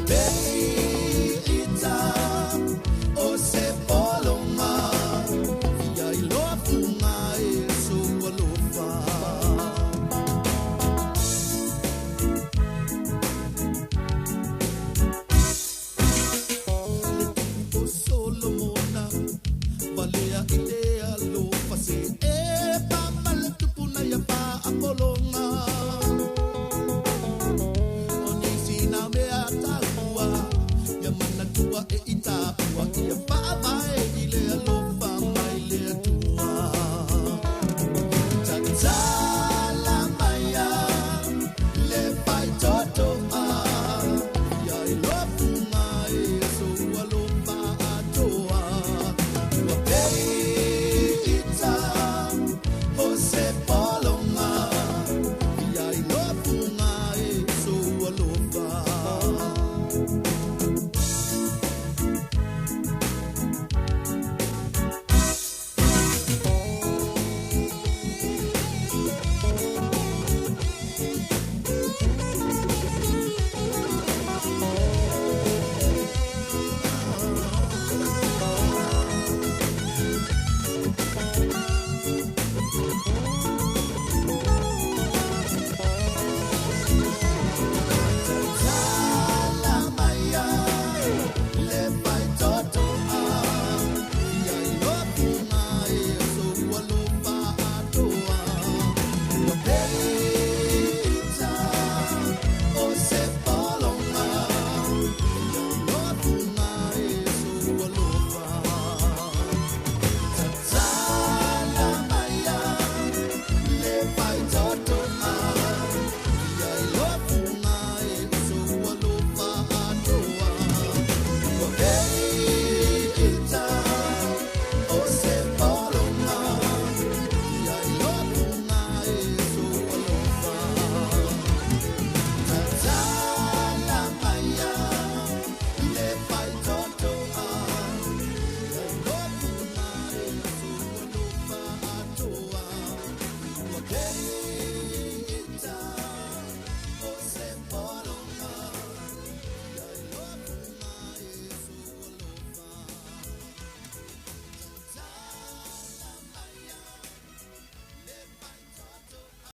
Peita o se polonga ia iloa fuga e sou alofa. Le tupu o Solomona valea i le alofa se e pamale tupu na ia paapologa. O nisi na mea taua ia manatua e itapua ia faavae i le alofa mai le Atua. Tatala maia le faitotoa ia iloa fuga e sou alofa atoa. Ua peita o se polonga ia iloa fuga e sou alofa.